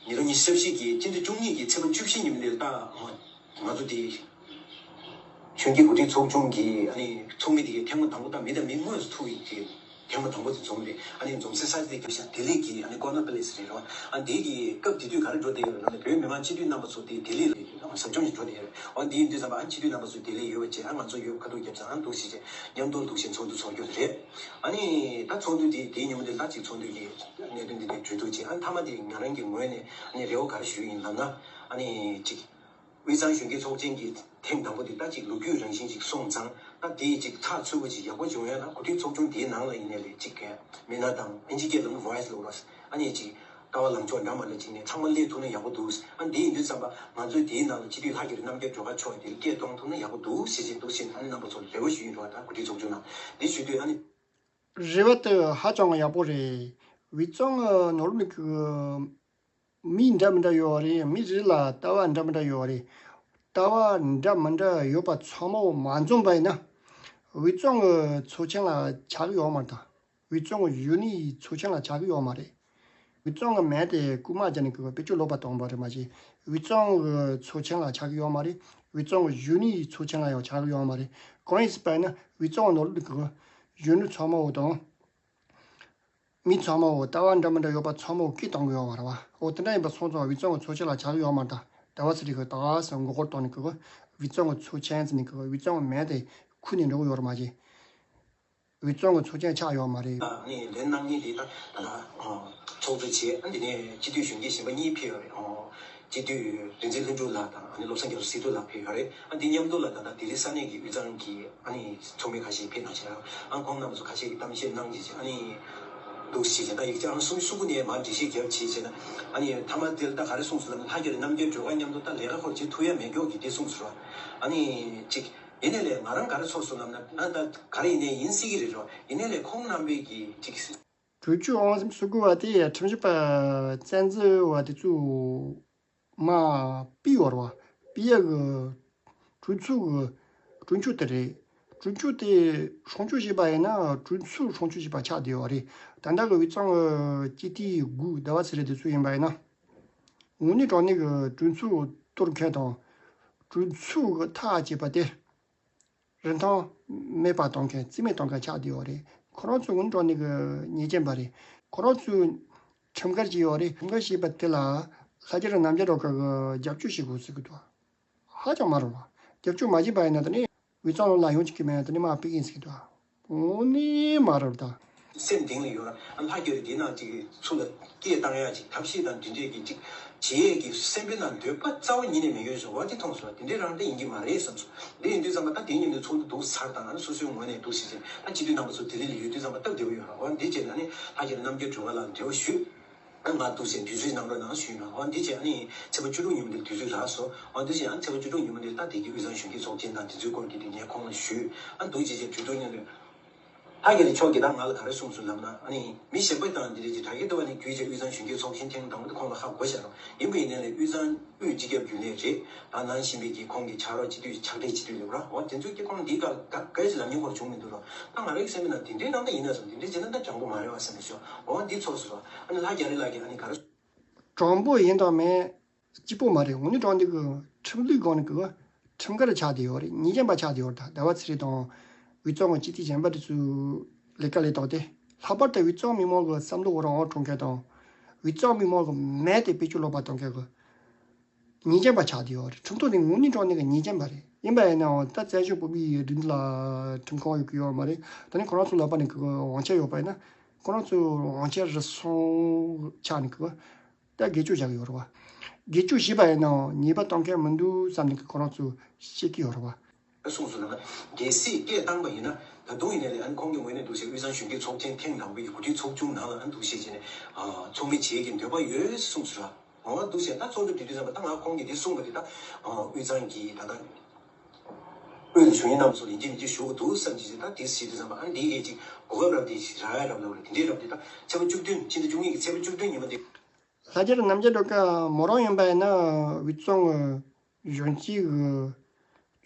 ཉིས་སྟོང་ཉི་ཤུ་རྩ་བཞི་གི་སྤྱི་ཟླ་བཅུ་གཉིས་ཀྱི་ཚེས་པ་བཅུ་བཞི་ཉིན་མོ་འདིར་ད་ང་ཚོ་འདི་གཞོན་སྐྱེས་འགོ་ཁྲིད་ཚོགས་ཆུང་གི་ཨ་ནི་ཚོགས་མི་འདི་གའི་ཐེངས་མ་དང་པོ་ད་མི་དང་མི་དངོས་སུ་ཐུག་ཡིན་གྱི་ཐེངས་མ་དང་པོ་དེ་འཛོམས་རེད། ཨ་ནི་འཛོམས་སའི་ས་ཆ་དེ་རྒྱབ་ཤག་ལྡི་ལི་གི་ཨ་ནི་ཀོ་ནར་པེ་ལེ་སི་རེད་རོ། ཨ་འདི་གི་སྐབས་དེ་དུས་ག་རེ་འགྲོ་བསྡད་ཡོད་རེད་ལབ་ན་བོད་མི་མང་སྤྱི་འཐུས་རྣམ་པ་ཚོ་དེ་ལྡི་ལི་ལ་ཟབ་སྦྱོང་ཞིག་འགྲོ་བསྡད་ཡོད་རེད། འོ་འདི་ཡིན་དུས་ཙམ་པ་ཨ་སྤྱི་འཐུས་རྣམ་པ་ཚོ་ལྡི་ལི་ཡོད་པ་བྱས་ཨ་ང་ཚོ་ཡོད་ཁ་ཐུག་རྒྱབ་ཙང་ཨ་འདུག་ཞེས་བྱས་མཉམ་དུ་འདུག་ཞེས་ཚོགས་འདུ་ཚོགས་རྒྱུ་རེད། ཨ་ནི་ད་ཚོགས་འདུ་དེ་དེའི་ཉིན་མོ་དེ་ལ་ཅིག་ཚོགས་འདུ་གི་གནད་དོན་འདི་འདྲའི་གྲོས་བསྡུར་བྱས་ཨ་མཐའ་མ་དེ་ང་རང་གི་ངོས་ནས་ཨ་ནི་རེ་བ་ག་རེ་ཞུས་ཡིན་ལབ་ན་ཨ་ནི་ཅིག་དབུས་གཙང་གཞོན་སྐྱེས་ཚོགས་ཆེན་གྱི་ཐེངས་དང་པོ་དེ་ད་ཅིག་ལོ་རྒྱུས་རང་བཞིན་ཅིག་སོང་ཙང་ད་དེ་ཅིག་ཐག་ཆོད་པོ་ཅིག་ཡག་པོ་བྱུང་ཡོད་ན་གོ་སྒྲིག་ཚོགས་ཆུང་དེའི་ནང་ལ་ཡིན་ནའི་ལས་ཅིག་མི་སྣ་དང་ཨིན་ཇི་སྐད་ལ་ནི་voice ལབ་རོགས་ཨ་ནི་ཅིག་ལྟ་བ་ལངས་ཕྱོགས་འདྲ་མ་འདྲ་ཅིག་ནས་ཚང་མ་སླེབས་ཐུབ་ན་ཡག་པོ་འདུག་ཨ་འདི་ཡིན་དུས་ཙམ་པ་ང་ཚོའི་དེའི་ནང་ལ་སྤྱི་འཐུས་ལྷག་རྒྱ་རི་རྣམ་རྒྱལ་སྒྲོལ་དཀར་མཆོག་དེ་སྐད་གཏོང་ཐུབ་ན་ཡག་པོ་འདུག་ཞེས་ཅིག་འདུག་ཞེས་ཨ་ནི་རྣམ་པ་ཚོར་རེ་བ་ཞུ་ཡིན་རོགས་ད་གོ་སྒྲིག་ཚོགས་ཆུང་ནང་འདི་ཞུ་དུས་ཨ་ནི། རེ་བ་དེ་ཧ་ཅང་ཡག་པོ་རེད། དབུས་གཙང་ནོར་ལུག་གི་མི་འདྲ་མི་འདྲ་ཡོད་རེད། མི་རེ་ལ་ལྟ་བ་འདྲ་མི་འདྲ་ཡོད་རེད། ལྟ་བ་འདྲ་མི་འདྲ་ཡོད་པ་ཚང་མ་མ་འཛོམས་པ་ཡིན་ན། དབུས་གཙང་གི་ཚོགས་ཆེན་ལ་ཆགས་ཀྱི་ཡོད་མ་རེད་ད། དབུས་གཙང་གི་གཞོན་ནུའི་ཚོགས་ཆེན་ལ་ཆགས་ཀྱི་ཡོད་མ་རེད། དབུས་གཙང་གི་མིང་དེ་རྐུ་མ་རྒྱག་ནས་ཀྱི་བེད་སྤྱོད་ལོག་པ་བཏང་བ་རེད་མ་གཞི། དབུས་གཙང་གི་ཚོགས་ཆེན་ལ་ཆགས་ཀྱི་ཡོད་མ་རེད། དབུས་གཙང་གི་གཞོན་ནུའི་ཚོགས་ཆེན་ལ་ཡང་ཆགས་ཀྱི་ཡོད་མ་རེད། གང་ཡིན་ཟེར་བ་ཡིན་ན་དབུས་གཙང་ནོར་ལུག་གི་གཞོན་ནུ་ཚང་མ་འོ་དང་། མི་ཚང་མ་འོ་ལྟ་བ་འདྲ་མི་འདྲ་ཡོད་པ་ཚང་མ་འོ་སྐད་གཏོང་གི་ཡོད་མ་རེད་བ། འོ་དེ་འདྲ་ཡིན་པ་སོང་ཙང་དབུས་གཙང་གི་ཚོགས་ཆེན་ལ་ཆགས་ཀྱི་ཡོད་མ་རེད་ད། ཟླ་བ་ཚེ་རིང་གི་ད་ག་སེ་མགོ་སྐོར་གཏོང་ནས་ཀྱི་དབུས་གཙང་གི་ཚོགས་ཆེན་ཟེར་ནས་ཀྱི་དབུས་གཙང་གི་མིང་དེ་ཁུར་ནས་འགྲོ་གི་ཡོད་རེད་མ་གཞི། དབུས་གཙང་གི་ཚོགས་ཆེན་ཆགས་ཡོད་མ་རེད། ནས་ལན་གནང་མཁན་དེ་ད་ད་ལྟ་ཚོགས་གཙོ་བྱས་ཨ་འདི་ནས་སྤྱི་འཐུས་གཞོན་སྐྱེས་གཞན་པ་གཉིས་ཕེབས་ཡོད་རེད། སྤྱི་འཐུས་རིག་འཛིན་ལྷུན་གྲུབ་ལགས་དང་ཨ་ནི་བློ་བཟང་རྒྱ་མཚོ་སྲིད་སྐྱོང་ལགས་ཕེབས་ཡོད་རེད། ཨ་འདི་མཉམ་དུ་ལ་ད་ལྟ་ལྡི་ལི་ས་གནས་ཀྱི་དབུས་གཙང་གི་ཨ་ནི་ཚོགས་མི་ཁ་ཤས་ཕེབས་གནང་བྱས་ཨ་ཁོང་རྣམ་པ་ཚོ་ཁ་ཤས་ཀྱིས་གཏམ་བཤད་གནང་བྱས་བྱས་ཨ་ནི་འདུག་བྱས་བྱས་ད་ཡིག་ཆ་ཨང་སུམ་ཅུ་སོ་དགུ་ནས་མར་འགྲེལ་བཤད་རྒྱབ་བྱས་བྱས་ན་ཨ་ནི་མཐའ་མ་དེ་ལ་ད་ག་རེ་གསུངས་སོང་ལབ་ན་ལྷ་རྒྱ་རི་རྣམ་རྒྱལ་སྒྲོལ་དཀར་མཉམ་དུ་ད་ལས་ཀ་ཁོར་བྱེད་ཐུབ་ཡ་མེད་མཁན་གྱི་དེ་གསུངས་སོང་ར། ཨ་ནི་གཅིག་ཡིན་ནའི་ལས་ང་རང་ག་རེ་ཚོར་སོང་ལབ་ན་ང་ད་ག་རེ་ཡིན་ནའི་ཡིན་སྲིད་ཀྱི་རེད་རོ། ཡིན་ནའི་ལས་ཁོང་རྣམ་པས་ཀྱི་ཅིག་གྲོས་ཆོད་ཨང་སུམ་ཅུ་སོ་དགུ་བ་དེ་ཁྲིམས་ཞིབ་པ་བཙན་འཛུལ་བ་དེ་ཚོས་མ་ཕུད་ཡོད་རེད་བ། ཕུད་ཡ་གི་གྲོས་ཚོགས་ཀྱི་གྲོས་ཆོད་དེ་རེད། གྲོས་ཆོད་དེ་སྲུང་སྐྱོབ་བྱས་པ་ཡིན་ན་གྲོས་ཚོགས་སྲུང་སྐྱོབ་བྱས་པ་ཆགས་བསྡད་ཡོད་རེད། ད་ལྟ་གི་དབུས་གཙང་གི་སྤྱི་འཐུས་དགུ་ཟླ་བ་ཚེ་རིང་དེ་ཚོ་ཡིན་པ་ཡིན་ན། དངོས་གནས་དྲང་གནས་ཀྱི་གྲོས་ཚོགས་གཏོར་མཁན་དང་། གྲོས་ཚོགས་ཀྱི་ཐག་བཅད་པ་དེ་རིན་ཐང་མེད་པ་གཏོང་མཁན་རྩིས་མེད་གཏོང་མཁན་ཆགས་བསྡད་ཡོད་རེད། ཁོ་རང་ཚོ་དངོས་གནས་དྲང་གནས་ཀྱི་ཉེས་ཅན་པ་རེད། ཁོ་རང་ཚོས་ཁྲིམས་འགལ་བྱས་ཡོད་རེད། ཁྲིམས་འགལ་བྱས་པ་དེ་ལ་ལྷ་རྒྱ་རི་རྣམ་རྒྱལ་སྒྲོལ་དཀར་གྱིས་རྒྱབ་སྐྱོར་བྱེད་དགོས་ཟེར་གྱི་འདུག་ཧ་ཅང་མ་རུང་བ། རྒྱབ་སྐྱོར་མ་བྱས་པ་ཡིན་ན་དེ་ནི་དབུས་གཙང་ལ་ཡོང་བཅུག་གི་མེད་དེ་ནི་མར་ཕུད་ཀྱི་ཡིན་ཟེར་གྱི་འདུག་དངོས་གནས་མ་རབས་དང་། སེམས་གཏིང་ལ་ཡོད་ར། ཨ་ལྷ་རྒྱ་རི་འདི་ནང་ཅིག་ཚུར་ལ་སྐད་བཏང་ཡ་ཅིག་ཐབས་ཤེས་དང་འདི་འདྲས་ཀྱི་ཅིག་བྱེད་ཡས་ཀྱི་སེམས་པའི་ནང་འདོད་པ་རྩ་བ་ཉིད་ནས་མེད་ཡོད་བཟོ་བ་དེ་མཐོང་སོང་། དེ་འདྲས་རང་ད་ཡིན་གྱི་མ་རེད་བསམ་སོང་། འདི་ཡིན་དུས་ཙམ་པ་ད་དེའི་ཉིན་དུ་ཚོགས་འདུ་འདུག་ཚར་དང་ཨ་ནི་སོ་སོའི་ངོས་ནས་འདུག་ཟེར་ཅིག་ད་སྤྱི་འཐུས་རྣམ་པ་ཚོ་ལྡི་ལི་ལ་ཡོད་དུས་ཙམ་པ་སྟབས་བདེ་པོ་ཡོད་ར། འོ་འདི་བྱས་ན་ནི་ལྷ་རྒྱ་རི་རྣམ་རྒྱལ་སྒྲོལ་དཀར་ལགས་འབྲེལ་བ་ཞུས། ཨ་ང་འདུག་སེ་དུས་ཚོད་གནང་རོགས་གནང་ཞུས་ན། འོ་འདི་བྱས་ཨ་ནི་ཚེས་པ་བཅུ་དྲུག་ཉིན་མོ་འདིར་དུས་ཚོད་རག་སོང་། འོ་འདི་བྱས་ཨ་ནི་ཚེས་པ་བཅུ་དྲུག་ཉིན་མོ་འདིར་ད་དེ་གི་དབུས་གཙང་གཞོན་སྐྱེས་ཚོགས་ཆེན་དང་དེ་ཚོའི་སྐོར་གྱི་དེ་ངས་ཁོང་ལ་ཞུས། ཨ་འདུག་བྱས་བྱས་དུས་ཚོད་ཉིན་མོ་འདིར། ལྷ་རྒྱ་རི་མཆོག་གིས་ད་ང་ལ་ག་རེ་གསུངས་སོང་ལབ་ན། ཨ་ནི་མི་གཞན་པ་དང་འདི་འདྲ་ཅིག་དྲ་རྒྱའི་ལྟ་བ་ནས་བརྒྱུད་བྱས་དབུས་གཙང་གཞོན་སྐྱེས་ཚོགས་ཆེན་ཐེངས་དང་པོ་དེ་ཁོང་ལ་ཧ་གོ་བཞག་རོགས། ཡིན་པ་ཡིན་ནའི་ལས་དབུས་གཙང་དབུས་སྤྱི་ཁྱབ་རྒྱུན་ལས་རེད། ད་ནང་བཞིན་པའི་གི་ཁོང་གི་ཕྱག་རོགས་སྤྱི་འཐུས་ཕྱག་སྦྲེལ་སྤྱི་འཐུས་རེད་བ། འོ་དེ་ཚོའི་སྐྱེ་ཁོང་འདིའི་སྐབས་སྐད་ཆ་ལབ་མཁན་སྐོར་བྱུང་མི་འདུག་རོགས། ད་ང་རང་གི་སེམས་པའི་ནང་དེ་འདྲའི་གནང་ད་ཡིན་ན་བསམ། དེ་འདྲའི་བྱས་ན་ད་དྲང་པོ་མ་རེད་བ་བསམ་པའི་ཤོག་འོ་འདི་ཚོར་སོང་། ཨ་ནི་ལྷ་རྒྱ་རི་ལགས་ཀྱིས་ཨ་ནི་ག་རེ། དྲང་པོ་ཡིན་དང་མིན་གཅིག་པོ་མ་རེད། དངོས་གནས་དྲང་གནས་ཀྱི་ཁྲིམས་ལུགས་སྒང་ནས་ཀྱི་ཁྲིམས་འགལ་ཆགས་བསྡད་ཡོད་རེད། ཉེས་ཅན་པ་ཆགས་བསྡད་ཡོད་རེད། ད་ཟླ་བ་ཚེ་རིང་དང་དབུས་གཙང་གི་སྤྱི་འཐུས་གཞན་པ་དེ་ཚོའི་ལས་ཀ་ལས་སྟངས་དེ། ལྷག་པར་དུ་དབུས་གཙང་མི་མང་གི་བསམ་བློ་རང་དབང་འཕྲོག་མཁན་དང་། དབུས་གཙང་མི་མང་གི་མེད་དེ་བེད་སྤྱོད་ལོག་པ་གཏོང་མཁན་གྱི་ཉེས་ཅན་པ་ཆགས་བསྡད་ཡོད་རེད། ཁྲིམས་ཐོག་ནས་དངོས་གནས་དྲང་གནས་ཀྱི་ཉེས་ཅན་པ་རེད། ཡིན་པ་ཡིན་ནའང་ད་བཙན་བྱོལ་བོད་པའི་སྒྲིག་འཛུགས་ལ་ཁྲིམས་ཁང་ཡོད་ཀྱི་ཡོད་མ་རེད། ད་ནི་ཁོ་རང་ཚོ་ལག་པ་ནས་ཀྱི་དབང་ཆ་ཡོད་པ་ཡིན་ན། ཁོ་རང་ཚོའི་དབང་ཆ་རུལ་སུངས་ཆགས་ནས་ཀྱི་ད་སྒེར་གཅོད་བྱ་གི་ཡོད་རེད་བ། སྒེར་གཅོད་བྱས་པ་ཡིན་ནའང་ཉེས་པ་གཏོང་མཁན་མི་འདུག་བསམ་ནས་ཀྱི་ཁོ་རང་ཚོས་བཤད་ཀྱི་ཡོད་རེད་བ། གསུངས་སོང་ལ། གལ་སྲིད་སྐད་བཏང་པ་ཡིན་ན། ད་དུང་ཡིན་ནའི་ལས་ཨ་ནི་ཁོང་གི་ངོས་ནས་འདུག་སེ་དབུས་གཙང་གཞོན་སྐྱེས་ཚོགས་ཆེན་ཐེངས་དང་པོའི་གོ་སྒྲིག་ཚོགས་ཆུང་ནང་ལ་ཨ་ནི་འདུག་སེ་བྱས་ནས་ཚོགས་མི་བྱེད་ཀྱི་འདོད་པ་ཡོད་གསུངས་སོང་ར། འོ་འདུག་སེ་ད་ཚོགས་འདུ་དེ་དུས་ཙམ་པ་ད་ང་ཁོང་གིས་དེ་གསུངས་པ་དེ་ད་དབུས་གཙང་གི་ད་ལྟ་དབུས་ལ་བཞུགས་མཁན་རྣམས་ཚོ་ཡིན་གཅིག་མིན་གཅིག་ཞུ་དགོས་འདུག་བསམ་གྱི་ད་དེ་ཟེར་དུས་ཙམ་པ་ཨ་ནི་དེའི་གི་ཅིག་གོ་སྐབས་རབ་དེ་ཞིག་རག་ཡ་རབ་ལབ་རེད། དེ་འདྲའི་རབ་དེ་ད་ཚེས་པ་བཅུ་བདུན་ཕྱི་ཟླ་བཅུ་གཉིས་ཀྱི་ཚེས་པ་བཅུ་བདུན་ཉིན་མོ་དེ། ལྷ་རྒྱལ་རྣམ་རྒྱལ་སྒྲོལ་དཀར་མོ་རང་ཡིན་པ་ཡིན་ན་དབུས་གཙང་གི་གཞོན་སྐྱེས་ཀྱི་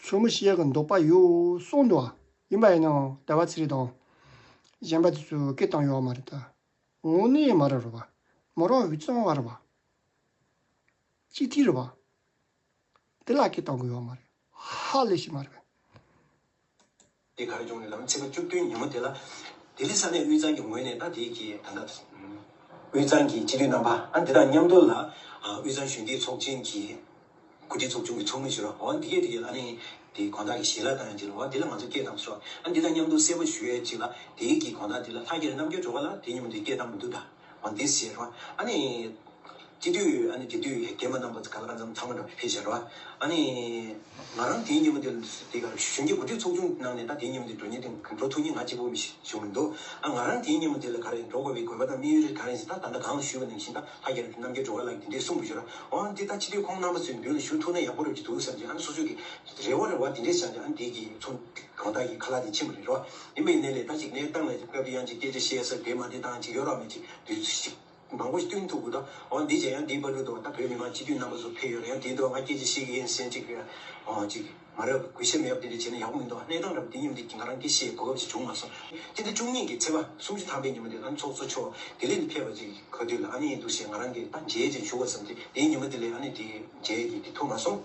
ཚོགས་མི་བྱེད་ཀྱི་འདོད་པ་ཡོད་གསུངས་འདུག་ཡིན་པ་ཡིན་ནའང་ཟླ་བ་ཚེ་རིང་དང་གཞན་པ་དེ་ཚོས་སྐད་བཏང་ཡོད་མ་རེད་ད། དངོས་གནས་མ་རེད་རེད་བ། མོ་རང་དབུས་གཙང་བ་རེད་བ། སྤྱི་འཐུས་རེད་བ། དེ་ལ་སྐད་བཏང་གི་ཡོད་མ་རེད། ཧ་ལས་ཤིག་མ་རེད་བ། དེ་ག་རེ་བྱུང་རེད་ལབ་ན་ཚེས་པ་བཅུ་བདུན་ཉིན་མོ་དེ་ལ་ལྡི་ལི་ས་གནས་དབུས་གཙང་གི་ངོས་ནས་ད་དེ་གི་ད་ལྟ་དབུས་གཙང་གི་སྤྱི་འཐུས་རྣམ་པ་ཨ་འདི་དང་མཉམ་དུ་ལ་དབུས་གཙང་གཞོན་སྐྱེས་ཚོགས་ཆེན་གྱི་གོ་སྒྲིག་ཚོགས་ཆུང་གི་ཚོགས་མི་ཞུ་རོགས། འོ་འདི་གས་དེ་གས་ཨ་ནི་དེ་དགོང་དག་གི་ཞལ་ལག་བཏང་ཡང་ཅི་ལ་འོ་འདི་ལ་ང་ཚོ་སྐད་བཏང་སོང་། ཨ་འདི་དང་མཉམ་དུ་གསལ་པོ་ཞུ་ཡས་ཅིག་ལ་དེའི་གི་དགོང་དག་འདི་ལ་ལྷ་རྒྱལ་རྣམ་རྒྱལ་སྒྲོལ་དཀར་ལགས་དེ་ཉིན་མོ་འདི་སྐད་བཏང་མི་འདུག་ད་འོ་འདི་ཟེར་རོགས། ཨ་ནི་སྤྱི་འཐུས་ཨ་ནི་སྤྱི་འཐུས་རྒན་པ་རྣམ་པ་ཚོ་ག་ལ་ག་ཚང་ཚང་མ་འདྲ་ཕེབས་ཤག་རོགས། ཨ་ནི་ང་རང་དེའི་ཉིན་མོ་འདི་ལ་དེ་ག་གཞོན་སྐྱེས་གོ་སྒྲིག་ཚོགས་ཆུང་ནང་ནས་ད་དེའི་ཉིན་མོ་འདི་འགྲོ་མཁན་དེ་འགྲོ་ཐུབ་མཁན་ང་གཅིག་པོ་མི་ཞིག་བྱུང་མི་འདུག་ཨ་ང་རང་དེའི་ཉིན་མོ་དེ་ལ་ག་རེ་འགྲོ་དགོས་པའི་དགོས་པ་དང་དམིགས་ཡུལ་རེད་ག་རེ་ཟེར་ད་ད་ལྟ་གང་ལ་ཞུས་པ་ནང་བཞིན་ད་ལྷ་རྒྱལ་རྣམ་རྒྱལ་སྒྲོལ་དཀར་ལགས་ཀྱིས་དེ་འདྲས་གསུངས་པ་ཞུ་ར། འོ་འདི་ད་སྤྱི་འཐུས་ཁོང་རྣམ་པ་ཚོའི་མདུན་ལ་ཞུ་ཐུབ་ན་ཡག་པོ་རེད་ཅིག་འདུག་བསམ་གྱི་ཨ་ནི་སོ་སོ་གི་རེ་བ་རེ་བ་དེ་འདྲས་བཞག་ཀྱང་ཨ་ནི་དེ་གི་ཚོ་གང་ལྟར་གྱི་ཁ་ལག་དེ་ཕྱིན་པ་རེད་རོ། ཡིན་པ་ཡིན་ནའི་ལས་ད་ཅིག་གནས་སྟངས་ལ་སྐབས་དེ་ཡང་ཅིག་སྐད་ཆ་བཤད་ས་དེ་མ་དེ་དང་ཅིག་ཡོད་ར་མེད་ཅིག་དུས་ཚོད་ཅིག་མང་པོ་ཞིག་བསྟུན་ཐུབ་དགོས་ད། འོ་འདི་བྱས་ཡང་འདིའི་བར་དུ་དང་ད་བོད་མི་མང་སྤྱི་འཐུས་རྣམ་པ་ཚོ་ཕེབས་ཡོད་རེད། ཡང་དེའི་ཐོག་ང་སྐད་ཆ་བཤད་ཀྱི་ཡིན་ཟེར་ཅིག་ཨོ་ཅིག་མ་རབས་གུས་ཞབས་མེད་པ་དེ་འདྲ་བྱས་ན་ཡག་པོ་མི་འདུག་གནས་སྟངས་རབ་དེ་མཉམ་དུ་ང་རང་སྐད་བཤད་གོ་སྐབས་ཅིག་བྱུང་མ་སོང་། སྤྱི་ཟླ་བཅུ་གཉིས་ཀྱི་ཚེས་པ་སུམ་ཅུ་ཐམ་པའི་ཉིན་མོ་དེ་ཨ་ནི་ཚོགས་གཙོ་མཆོག་ལྡི་ལི་ནས་ཕེབས་པ་ཅིག་ག་དུས་ལ་ཨ་ནི་འདུག་བྱས་ང་རང་གིས་ད་མཇལ་ཅིག་ཞུ་དགོས་བསམ་སྟེ་དེའི་ཉིན་མོ་དེ་ལས་ཨ་ནི་དེ་མཇལ་གྱི་དེ་ཐུབ་མ་སོང་།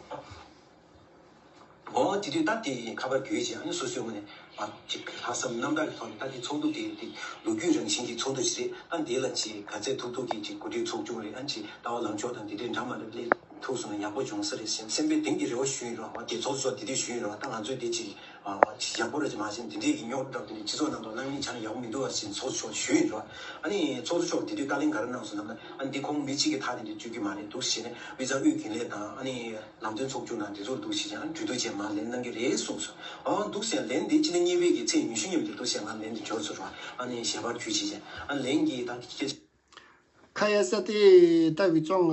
འོ་དེ་དུས་ད་དེ་ཡི་ཁ་པར་བརྒྱུད་བྱས་ཨ་ནི་སོ་སོའི་ངོས་ནས་ཨ་ཅིག་ལྷག་བསམ་རྣམ་དག་གི་ཐོག་ནས་ད་དེ་ཚོགས་འདུ་དེ་དེ་ལོ་རྒྱུས་རང་བཞིན་གྱི་ཚོགས་འདུ་ཞིག་རེད། ཨ་འདི་ལ་ཅིག་ག་ཚད་ཐུབ་ཐུབ་ཀྱི་ཅིག་གོ་སྒྲིག་ཚོགས་ཆུང་རེད། ཨ་ཅིག་ལྟ་བ་ལངས་ཕྱོགས་དང་དེ་འདྲའི་འདྲ་མ་འདྲ་སླེབས་ཐུབ་སོང་ན་ཡག་པོ་བྱུང་ས་རེད་ཟེར་སེམས་པའི་གཏིང་གི་རེ་བ་ཞུས་ཡིན་རོགས། དེ་ཚོགས་གཙོ་དེ་དུས་ཞུས་ཡིན་རོགས། ད་ང་ཚོས་དེ་ཅིག་ཨ་ཅིག་ཡག་པོ་རེད་ཅིག་མ་བྱས་འདི་འདྲའི་གི་རྙོག་དྲ་དེ་འདྲའི་སྤྱི་ཚོགས་ནང་དུ་གནང་མིན་ཆ་ནས་ཡག་པོ་མི་འདུག་བ་ཟེར་ཚོགས་གཙོ་མཆོག་ཞུས་ཡིན་རོགས། ཨ་ནི་ཚོགས་གཙོ་མཆོག་དེ་དུས་བཀའ་ལན་ག་རེ་གནང་སོང་ལབ་ན། ཨ་འདི་ཁོང་མི་གཅིག་གི་ཐག་དེ་འདྲའི་གཅོད་རྒྱུ་མ་རེད་འདུག་ཟེར་ནས་དབུས་གཙང་དབུས་རྒྱུན་ལས་དང་ཨ་ནི། ལམ་སྟོན་ཚོགས་ཆུང་ནང་དེ་ཚོར་འདུག་ཞེས་ཀྱང་གྲོས་བསྡུར་བྱས་མར་ལན་གནང་གི་རེད་གསུངས་སོང་། འོ་འདུག་ཟེར་ལན་འདི་ཕྱི་ཟླ་གཉིས་པའི་གི་ཚེས་ཉི་ཤུ་ཉིན་དུ་འདུག་ཟེར་ང་ལན་འདི་འབྱོར་སོང་ར། ཨ་ནི་ཞལ་པར་བརྒྱུད་བྱས་ཀྱང་ཨ་ལན་གྱི་ད་སྐད་ཆ། ཁ་ཡ་ས་དེ་ད་དབུས་གཙང་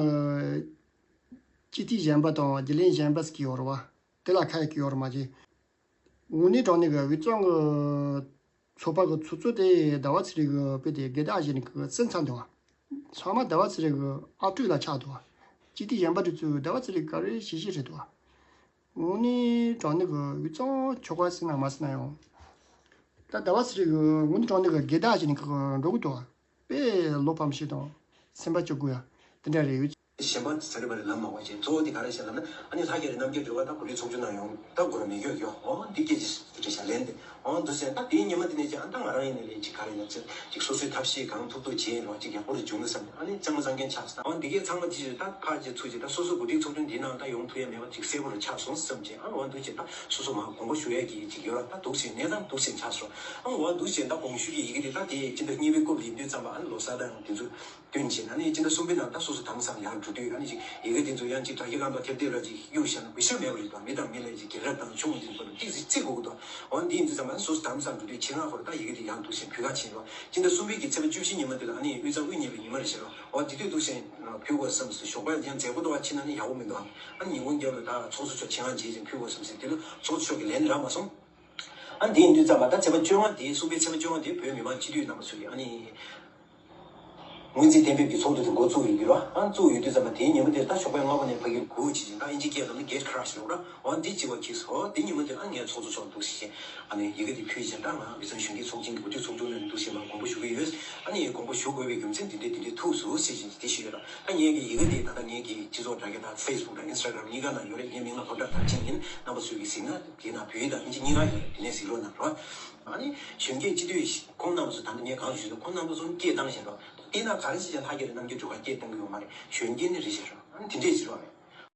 གི་སྤྱི་འཐུས་གཞན་པ་དང་རྒྱུན་ལས་གཞན་པ་ཟེར་གྱི་ཡོད་རེད་བ། དེ་ལ་ཁ་ཡ་གི་ཡོད་རེད་མ་གཞི། དངོས་གནས་དྲང་གནས་ཀྱི་དབུས་གཙང་གི་ཚོགས་པ་གི་ཚོགས་གཙོ་དེ་ཟླ་བ་ཚེ་རིང་གི་དཔེ་དེ་དགེ་ཟླ་ཨ་ཞེ་ནི་གི་སེམས་ཚང་འདུག་བ། ཚང་མ་ཟླ་བ་ཚེ་རིང་གི་ཨ་སྤྲོད་ལ་ཆགས་འདུག་བ། སྤྱི་འཐུས་གཞན་པ་དེ་ཚོས་ཟླ་བ་ཚེ་རིང་ག་རེ་བྱེད་བཞིན་རེད་འདུག་བ། དངོས་གནས་དྲང་གནས་ཀྱི་དབུས་གཙང་ཆོལ་ཁ་ཟེར་ན་མ་ཟེར་ན་ཡང་། ད་ཟླ་བ་ཚེ་རིང་གི་དངོས་གནས་དྲང་གནས་ཀྱི་དགེ་ཟླ་ཨ་ཞེ་ནི་གི་འགྲོ་གི་འདུག་བ། དཔེ་བློ་ཕམ་ཞིག་དང་སེམས་པ་སྐྱོ་དགོས་ཡ་དེ་འདྲ་རེད། གཞན་པ་ཟ་རེ་བ་རེ་ལབ་མ་དགོས་ཅིང་གཙོ་བོ་དེ་ག་རེ་བྱས་ལབ་ན། ཨ་ནི་ལྷ་རྒྱལ་རི་རྣམ་རྒྱལ་སྒྲོལ་དཀར་ད་གོ་སྒྲིག་ཚོགས་ཆུང་ནང་ཡོང་ད་གོ་ར་མི་ཡོད་ཡོད། འོ་འདི་སྐད་ཅིག་རེད་བྱ་ལན་དེ། འོ་འདུག་ཟེར་ད་དེའི་ཉི་མ་དེ་ནས་ཀྱང་ཨ་ད་ང་རང་ཡིན་ནའི་ལས་ཅིག་ག་རེ་ཡིན་ན་ཅིག་སོ་སོའི་ཐབས་ཤེས་གང་ཐུབ་ཐུབ་བྱས་ཡིན་རོགས་ཅིག་ཡག་པོ་རེ་བྱུང་ངེས་བསམ་ནས་ཨ་ནི་ལྕང་མ་བཟང་མཁན་ཆགས་སོང་། འོ་འདི་གས་ཚང་མ་ཅི་ཞིག་ད་ཕར་ཅིག་ཚུར་ཅིག་ད་སོ་སོ་གོ་སྒྲིག་ཚོགས་ཆུང་འདིའི་ནང་ད་ཡོང་ཐུབ་ཡ་མེད་པ་ཅིག་གསལ་པོ་རེ་ཆགས་སོང་བསམ་ཅིག་ཨ་འོ་འདུག་ཅིག་ད་སོ་སོ་མ་དགོངས་པ་ཞུ་ཡ་གི་ཅིག་ཡོད་ར། ད་འདུག་ཟེར་གནས་སྟངས་འདུག་ཟེར་ཆགས་སོང་། ཨ་འོ་འདུག་ཟེར་ད་གོང་ཞུས་ཀྱི་ཡི་གེ་དེ་ད་དེ་སྤྱི་ཟླ་གཉིས་པའི་སྐབས་ལ་ཡིན་དུས་ཙམ་པ་ཨ་ནི་ལོ་གསར་དང་དེ་ཚོ། བསྟུན་བྱས་ན་ནི་སྤྱི་ཟླ་གསུམ་པའི་ནང་ད་སོ་སོ་དྭངས་གཙང་ཡར་འགྲོ་དུས་ཨ་ནི་ཅིག་ཡི་གེ་དེ་ཚོ་ཡང་ཅིག་དྲ་རྒྱའི་སྒང་ལ་ཐེབས་བསྡད་ར་ཅིག་གཡུག་བཞག་ན་གུས་ཞབས་མེད་པ་རེད་དོ། མི་དང་མི་ལ་ཅིག་སྒེར་ར་དང་ཆུང་དེ་ཚོ་ཏིག་ཙི་བརྩི་དགོས་ཀྱི་འདུག་འོ་འདི་ཡིན་དུས་ཙམ་ སོ་སོ་དམ་སང་འགྲོ་དུས་ཆེད་མངགས་ཧོར་ད་ཡི་གེ་དེ་ཡང་འདུག་ཞེས་བོད་ཁ་ཕྱིན་རོགས། སྤྱི་ཟླ་གསུམ་པའི་གི་ཚེས་པ་བཅུ་བཞི་ཉིན་མོ་དེ་ལ་ཨ་ནི་དབུས་གཙང་དབུ་བརྙེས་པའི་ཉིན་མོ་རེད་ཤག་རོགས། འོ་དེ་དུས་འདུག་ཞེས་བོད་སྐོར་བསམ་སོང་། ཞོགས་པ་ཡང་མཛད་སྒོ་འདུག་བ་ཕྱིན་ན་ནི་ཡག་པོ་མི་འདུག་ཨ་ནི་ཉིན་གུང་རྒྱབ་ལ་ད་ཚོགས་གཙོ་མཆོག་ཆེད་མངགས་བྱས་ཅིང་བོད་སྐོར་བསམ་སོང་། དེ་ལ་ཚོགས་གཙོ་མཆོག་གིས་ལན་རག་མ་སོང་། ཨ་འདི་ཡིན་དུས་ཙམ་པ་ད་ཚེས་པ་བཅོ་ལྔ་དེ་གསུམ་པའི་ཚེས་པ་བཅོ་ལྔ་དེ་བོད་མི་མང་སྤྱི་འཐུས་རྣམ་པ་ཚོ་གིས་ཨ་ནི། སྔོན་རྩིས་གཏན་འབེབས་ཀྱི་ཚོགས་འདུ་དེ་འགོ་བཙུགས་ཡོད་ཀྱི་རེད་བ། ཨ་བཙུགས་ཡོད་དུས་ཙམ་པ་དེའི་ཉིན་མོ་དེར་ད་ཞོགས་པའི་སྔ་པོ་ནས་ཕ་གིར་སྒུག་བྱེད་ཅིང་ད་ཨིན་ཇི་སྐད་ལ་ནི་gate crash ལབ་ར། འོ་འདི་བྱེད་པ་གིས་སོ་འདི་ཉིན་མོ་དེར་ཨ་ངའི་ཚོགས་གཙོ་མཆོག་འདུག་ཟེར་བཞིན་ཨ་ནི་ཡི་གེ་དེ་ཕུལ་བྱས། ད་ང་དབུས་གཙང་གཞོན་སྐྱེས་ཚོགས་ཆེན་གྱི་འགོ་ཁྲིད་ཚོགས་ཆུང་ནས་འདུག་ཟེར་མར་དགོངས་པ་ཞུ་གི་ཡོད། ཨ་ནི་དགོངས་པ་ཞུ་དགོས་པའི་རྒྱུ་མཚན་འདི་འདྲ་འདི་འདྲ་ཐུག་སོང་ཟེར་བཞིན་དེ་ཞུས་ཡོད་ར། ད་ངས་ཀྱི་ཡི་གེ་དེ་ད་ལྟ་ངས་ཀྱི་སྤྱི་ཚོགས་དྲ་རྒྱ་དང་Facebook དང་Instagram གཉིས་ཀ་ན་ཡོད་རེད། ངའི་མིང་ལ་ཧོར་སྒྲ་དར་ཆེན་ཡིན། རྣམ་པ་ཚོས་ཀྱིས་གཟིགས་ན་དེ་ན་བོད་ཡིག་དང་ཨིན་ཇི་གཉིས་ཀ་ཡོད་རེད། དེ་ནས་གཟིགས་རོགས་གནང་རོགས། ཨ་ནི་གཞོན་སྐྱེས་སྤྱི་འཐུས་ཁོང་རྣམ་པ་ཚོ་ད་ལྟ་ངས་གང་ཞུས་ན་ཁོང་རྣམ་པ་ཚོ་སྐད་བཏང་བཞིན་རོགས། བལྟས་ན་ག་རེ་ཟེར་ཡང་ལྷག་གི་རེད། རྣམ་འགྱུར་འགྲོ་ཁ་སྐད་བཏང་གི་ཡོད་མ་རེད། གཞོན་སྐྱེས་ནི་རེད་ཤག་རོགས། ཨ་ནི་དེ་འདྲས་ཟེར་བ་རེད།